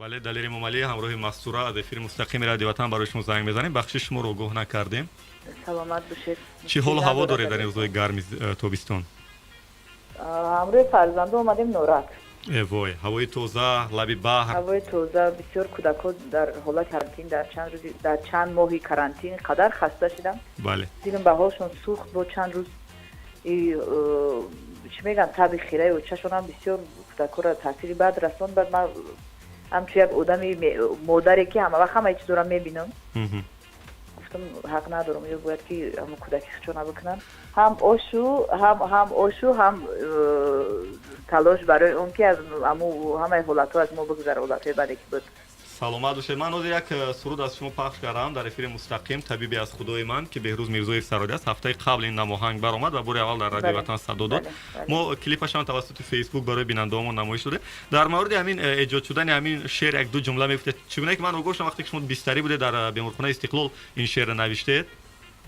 Бале, Далери Эмомалӣ ҳамроҳи Мастура аз эфири мустақими Радио Ватан барои шумо занг мезанем. Бахшиш, шуморо огоҳ накардем. Саломат бошед. Чӣ ҳолу ҳаво доред дар ин рӯзҳои гарми тобистон? Ҳамроҳи фарзандо омадем Норак. Э вой, ҳавои тоза, лаби баҳр. Ҳавои тоза. Бисёр кӯдакҳо дар ҳолати карантин, дар чанд рӯзи, дар чанд моҳи карантин қадар хаста шудам. Дилам ба ҳолшон сӯхт. Бо чанд рӯз чӣ мегӯям, таби хираи очашонам бисёр кӯдакҳоро таъсири бад расонд. Баъд ман ҳамчун як одами модаре, ки ҳамавақт ҳамаи чизоро мебинам, гуфтам, ҳақ надорам, ё бояд ки ҳамн кӯдаки хичона бикунам. Ҳам ошу, ҳам ошу, ҳам талош барои он ки аз ҳамаи ҳолатҳо аз мо бигзара, ҳолатҳои баде ки буд. Саломат бошед. Ман ҳозир як суруд аз шумо пахш кардам дар эфири мустақим, «Табибе аз худои ман», ки Беҳрӯз Мирзоев сародааст. Ҳафтаи қабл ин намоҳанг баромад ва бори аввал дар Радиои Ватан садо дод. Мо клипашам тавассути Фейсбук барои бинандаҳомон намоиш додем. Дар мавриди ҳамин эҷод шудани ҳамин шеър як ду ҷумла мегуфтед. Чӣ гуна ки ман огоҳ шудам, вақте ки шумо бистарӣ будед дар беморхонаи Истиқлол, ин шеърро навиштед.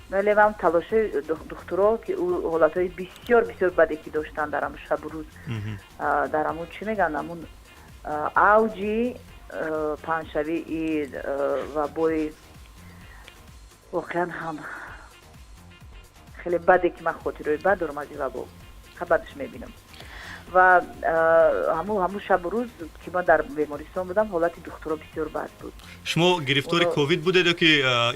Бале, ман талошои духтуро, ки ӯ ҳолатҳои бисёр бисёр баде ки доштанд дар ҳамун шабу рӯз, дар ҳамун, чӣ мегӯянд, ҳамун авҷи паҳншавии вабои воқеан ҳам хеле баде, ки ман хотирои бад дорам аз ин вабо, бадаш мебинам. Ва ҳамун шабу рӯз, ки ман дар бемористон будам, ҳолати духтуро бисёр бад буд. Шумо гирифтори ковид будед ё ки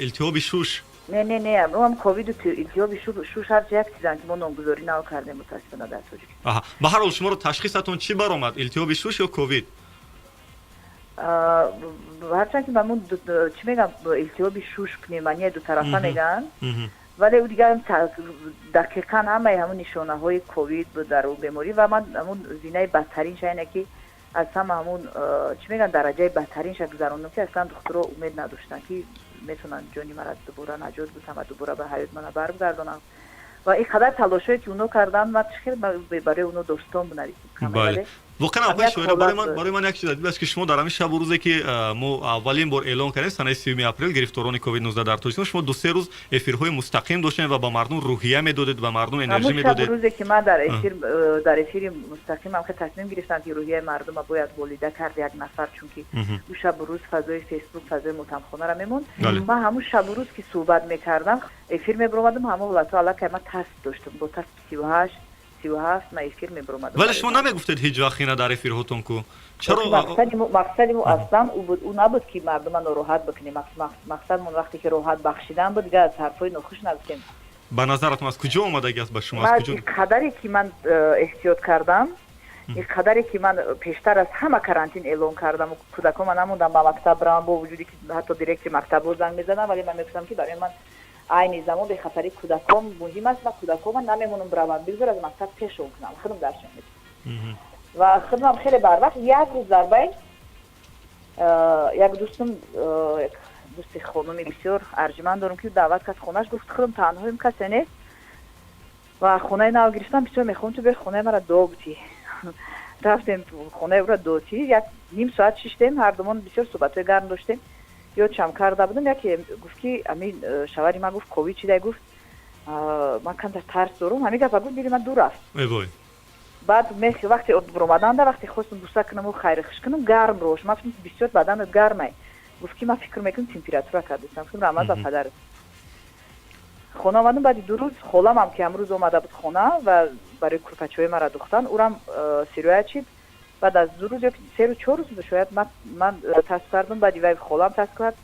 илтиҳоби шуш? Не, не, не, ам ковиду илтиҳоби шуш ҳарчи як чизанд, ки мо номгузорӣ нав кардем, мутаассифона, дар Тоҷикистон. Ба ҳар ҳол, шуморо ташхисатон чӣ баромад, илтиҳоби шуш ё ковид? Ҳарчанд ки мамун, чӣ мегӯям, илтиҳоби шуш, пневмония дутарафа мегӯянд, вале ӯ дигар дақиқан ҳамаи ҳамун нишонаҳои ковид буд дар ӯ беморӣ. Ва ман ҳамун зинаи бадтаринша, ине ки аз ҳама ҳамун, чӣ мегӯянд, дараҷаи бадтаринша гузарондам, ки аслан духтуро умед надоштанд, ки метавонанд ҷони мара дубора наҷот бутанд ва дубора ба ҳаёт мана баргардонанд. Ва ин қадар талошҳое ки оно карданд, ман чӣ хел барои оно достон бинависем? Бале, воқеан, апаи Шоира, барои ман як чиз аҷиб аст, ки шумо дар ҳамин шабу рӯзе, ки мо аввалин бор эълон кардем санаи 30-уми апрел гирифторони ковид-19 дар Тоҷикистон, шумо 2-3 рӯз эфирҳои мустақим доштем ва ба мардум рӯҳия медодед, ба мардум энержӣ медодед. Рӯзе ки ман дар эфири мустақим ҳам хел тасмим гирифтам, ки рӯҳияи мардума бояд болида кард як нафар, чунки ӯ шабу рӯз фазои Фейсбук фазои мотамхонара мемонд. Ман ҳамун шабу рӯз, ки суҳбат мекардам, эфир мебуромадам, ҳамон ҳолатҳо аллакай ман тасб доштам, бо тасб 38, 37 ман эфир мебуромадам. Вале шумо намегуфтед ҳеҷ вақт ина дар эфирҳотон ку? Чаро? Мақсади мо аслан ӯ набуд, ки мардума нороҳат бикунем. Мақсадмон вақте ки роҳат бахшидан буд, дигар аз ҳарфҳои нохуш нагуфтем. Ба назаратон, аз куҷо омадаги аст ба шумо? Аз куҷо? Қадаре ки ман эҳтиёт кардам, ин қадаре ки ман пештар аз ҳама карантин эълон кардам, кӯдакома намондам ба мактаб равам, бо вуҷуде ки ҳатто директори мактабҳо занг мезанам, вале ман мегуфтам, ки барои ман айни замон бехатарии кӯдакон муҳим аст ва кӯдакома намемонам бираванд, бигзор аз мактаб пешон кунам, худам даршон медиҳам. Ва худам хеле барвақт, як рӯз дар байн, як дӯстам, дӯсти хонуми бисёр арҷманд дорам, ки даъват кард хонаш, гуфт: «Худам танҳоем, касе нест ва хонаи нав гирифтам, бисёр мехоҳам ту биёй хонаи мара дуо бутӣ». Рафтем хонаи ӯра, дуотӣ, як ним соат шиштем, ҳардумон бисёр суҳбатҳои гарм доштем. Ёдшам карда будам, яке гуфт, ки ҳамин шавари ман, гуфт, ковид чидай, гуфт, ман камтар тарс дорум. Ҳамин гапа гуфт, дили ман дур рафт. Баъд вақте буромаданда, вақте хостам буса кунаму хайрихуш кунам, гарм рош. Ман гуфтам: «Бисёр баданат гармай». Гуфт, ки ман фикр мекунам, температура кардастам. Гуфтам: «Раҳмат ба падарат». Хона омадам, баъди 2 рӯз холамам, ки ҳамрӯз омада буд хона ва барои курпачаҳои мара духтан, ӯрам сироят шид. Баъд аз 2 рӯз ё 3 рӯз, 4 рӯз шояд, ман тест кардам, баъди вай холам тест кард.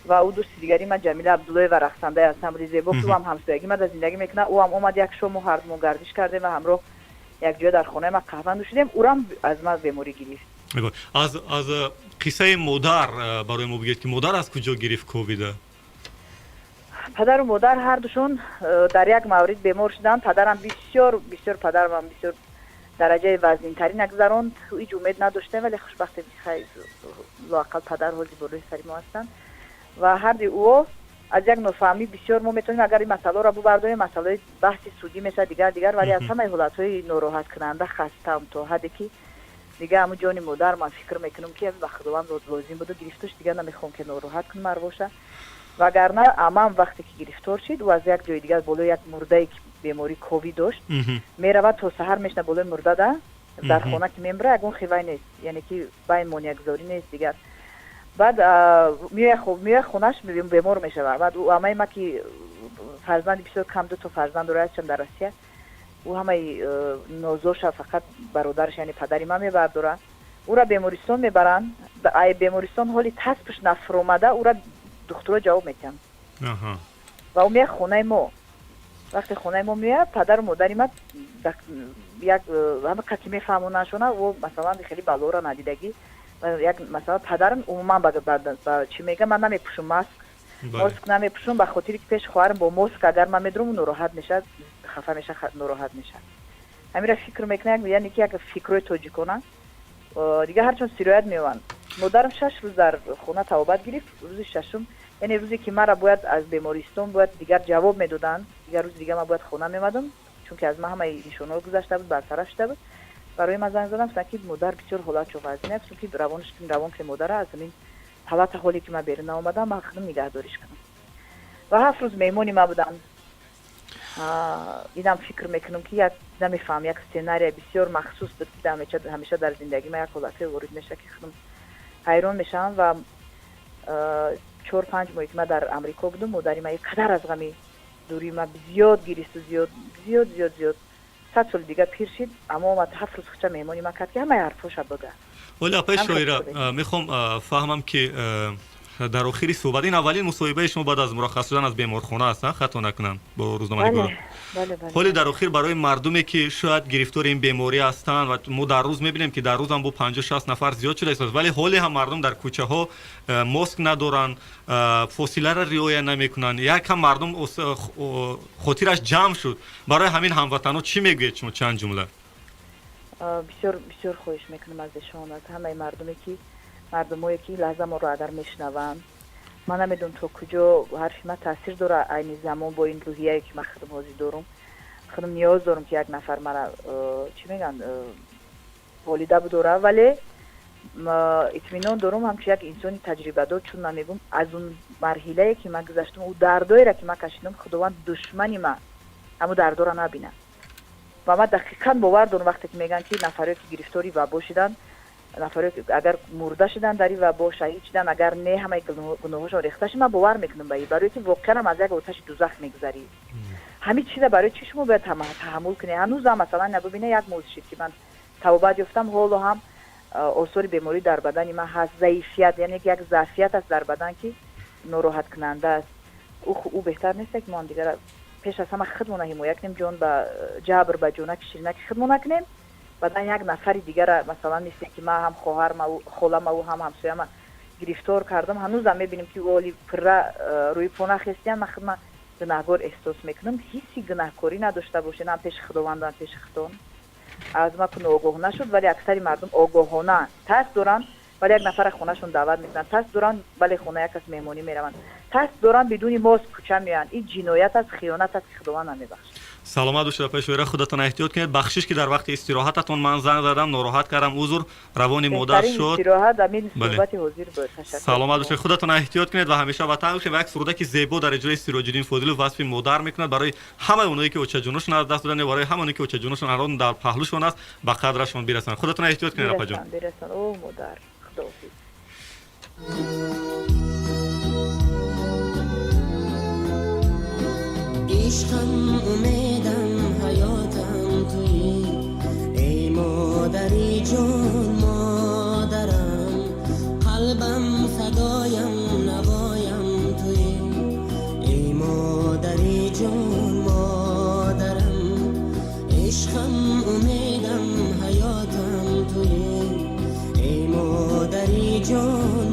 Ва ӯ дӯсти дигари ман, Ҷамила Абдуллоева, рақсандаи ансамбли «Зебо», ки ӯам ҳамсоягӣ ма дар зиндагӣ мекунад, ӯам омад, як шому ҳардумон гардиш кардем ва ҳамроҳ якҷоя дар хонаи ман қаҳва нӯшидем, ӯрам аз ман беморӣ гирифт. Аз қиссаи модар барои мо бигӯед, ки модар аз куҷо гирифт ковида? Падару модар ҳардушон дар як маврид бемор шуданд. Падарам бисёр бисёр, падарамам бисёр дараҷаи вазнинтарин нагузаронд, ҳеҷ умед надоштем, вале хушбахтем, ки лоақал падар ҳозир болои сари мо ҳастанд. Ва ҳарди ӯо аз як нофаҳмӣ бисёр, мо метавонем агар ин масъаларо бубардорем, масъалаи баҳси судӣ мешавад, дигар дигар, вале аз ҳамаи ҳолатҳои нороҳаткунанда хастам, то ҳадде ки дигар ҳамун ҷони модар, ман фикр мекунам, ки ба Худованд лозим буду гирифтош, дигар намехоҳам, ки нороҳат кунам арвоша. Вагарна амам вақте ки гирифтор шид, ӯ аз як ҷои дигар болои як мурдае, ки бемории ковид дошт, меравад, то саҳар мешина болои мурдада. Дар хона ки мемира, ягон хивай нест, яъне ки байн монеагузорӣ нест дигар. Баъд меояд хонаш, бемор мешавад. Баъд ӯ амаи ма, ки фарзанди бисёр кам, дуто фарзанд дорад, ҳастам дар Россия, ӯ ҳамаи нозоша фақат бародараш, яъне падари ман, мебардорад. Ӯра бемористон мебаранд. Ай бемористон ҳоли таспш нафуромада, ӯра духтуро ҷавоб медиҳанд ва ӯ меяд хонаи мо. Вақте хонаи мо меояд, падару модари ман як ҳама ки мефаҳмонандшона, ӯ масалан хеле балора надидагӣ. Як масалан, падарам умуман ба чӣ мега: «Ман намепӯшум маск, маск намепӯшум, ба хотире ки пеши хоҳарам бо маск агар ман медурам, нороҳат мешавад, хафа мешавад, нороҳат мешавад». Ҳамира фикр мекунад, яъне ки як фикрҳои тоҷикона дигар ҳарчанд сироят меоянд. Модарам 6 рӯз дар хона табобат гирифт. Рӯзи шашум, яъне рӯзе ки маро бояд аз бемористон бояд дигар ҷавоб медоданд, дигар рӯзи дигар ман бояд хона мемадам, чунки аз ман ҳамаи нишонҳо гузашта буд, бартараф шуда буд. Барои ман занг задам, гуфтанд, ки модар бисёр ҳолатшо вазнин аст, чунки равонш равон ки модара аз ҳамин палата ҳоле ки ман берун наомадам, ман худам нигаҳдориш кунам. Ва 7 рӯз меҳмони ман буданд. Инам фикр мекунам, ки як намефаҳмам, як сценария бисёр махсус буд, ки ҳамеша дар зиндагӣ ман як ҳолатҳое ворид мешавад, ки худам ҳайрон мешавам. Ва 4-5 моҳе ки ман дар Амрико будам, модари ман қадар аз ғами дурии ман зиёд гиристу зиёд, зиёд, зиёд, зиёд. 100 соли дигар пир шид, аммо омад, 7 рӯз хуча меҳмони ман кард, ки ҳамаи ҳарфоша бага. Вале, апаи Шоира, мехоҳам фаҳмам, ки дар охири суҳбат, ин аввалин мусоҳибаи шумо баъд аз мураххас шудан аз беморхона аст, хато накунам, бо рӯзноманигорон. Ҳоли дар охир барои мардуме, ки шояд гирифтори ин беморӣ ҳастанд, ва мо дар рӯз мебинем, ки дар рӯзам бо 50-60 нафар зиёд шуда истодааст, вале ҳоле ҳам мардум дар кӯчаҳо маск надоранд, фосиларо риоя намекунанд, як ҳам мардум хотираш ҷамъ шуд, барои ҳамин ҳамватанҳо чӣ мегӯед шумо, чанд ҷумла? Бисёр, бисёр хоҳиш мекунам аз эшон, аз ҳамаи мардуме ки, мардумое ки лаҳза моро агар мешунаванд. Ман намедонам, то куҷо ҳарфи ман таъсир дорад. Айни замон бо ин рӯҳияе, ки ман худам ҳозир дорум, худам ниёз дорам, ки як нафар мара чӣ мегӯянд, волида будора. Вале итминон дорум, ҳамчун як инсони таҷрибадор, чун ман мегӯм, аз он марҳилае, ки ман гузаштам, ӯ дардоеро, ки ман кашидам, Худованд душмани ман ҳамун дардоро набинад. Ва ман дақиқан бовар дорам, вақте ки мегӯянд, ки нафаре ки гирифтори вабо шуданд, нафаре агар мурда шуданд дар ин вабо, шаҳид шуданд, агар не, ҳамаи гуноҳошон рехта шуд. Ман бовар мекунам ба ин, барое ки воқеанам аз як оташи дузах мегузарӣ. Ҳамин чиза барои чӣ шумо бояд таҳаммул кунед? Ҳанӯзам, масалан, бибина, як моҳ шид, ки ман табобат ёфтам, ҳоло ҳам осори беморӣ дар бадани ман ҳаст. Заифият, яъне як заъфият аст дар бадан, ки нороҳаткунанда аст. Ӯ беҳтар нест, ки мо ҳамдигара пеш аз ҳама худмона ҳимоя кунем, ҷон ба ҷабр, ба ҷонаки ширинаки худмо накунем, баъдан як нафари дигара, масалан, мисле ки ман ҳам хоҳарма, холамаву ҳам ҳамсояма гирифтор кардам. Ҳанӯзам мебинем, ки оли пурра рӯи по нахестиян. Ман худма гунаҳгор эҳсос мекунам. Ҳисси гунаҳкорӣ надошта бошед, ҳам пеши Худованд, ҳам пеши худтон. Аз ма кун огоҳ нашуд, вале аксари мардум огоҳона тарс доранд, вале як нафара хонашон даъват мекунанд. Тарс доранд, вале хона як кас меҳмонӣ мераванд. Тарс доранд, бидуни маск кӯча меоянд. Ин ҷиноят аст, хиёнат аст, ки Худованд намебахшад. Саломат бошед, апаи Шоира, худатон эҳтиёт кунед. Бахшиш, ки дар вақти истироҳататон ман занг задам, нороҳат кардам, узр. Равони модар шуд. Саломат бошед, худатон эҳтиёт кунед ва ҳамеша ватан бошед. Ва як сурудаки зебо дар иҷрои Сироҷиддин Фозилов васфи модар мекунад. Барои ҳамаи оное, ки очаҷоношон аз даст доданд, барои ҳамаи оное, ки очаҷоношон алон дар паҳлӯшон аст, ба қадрашон бирасанд. Худатон эҳтиёт кунед, апаҷон. Бирасан. О модар, Худоҳофиз. Ишқам, умедам, ҳаётам туӣ, эй модари ҷон, модарам, қалбам, садоям, навоям туӣ, эй модари ҷон, модарам. Ишқам, умедам, ҳаётам туӣ, эй модари ҷон.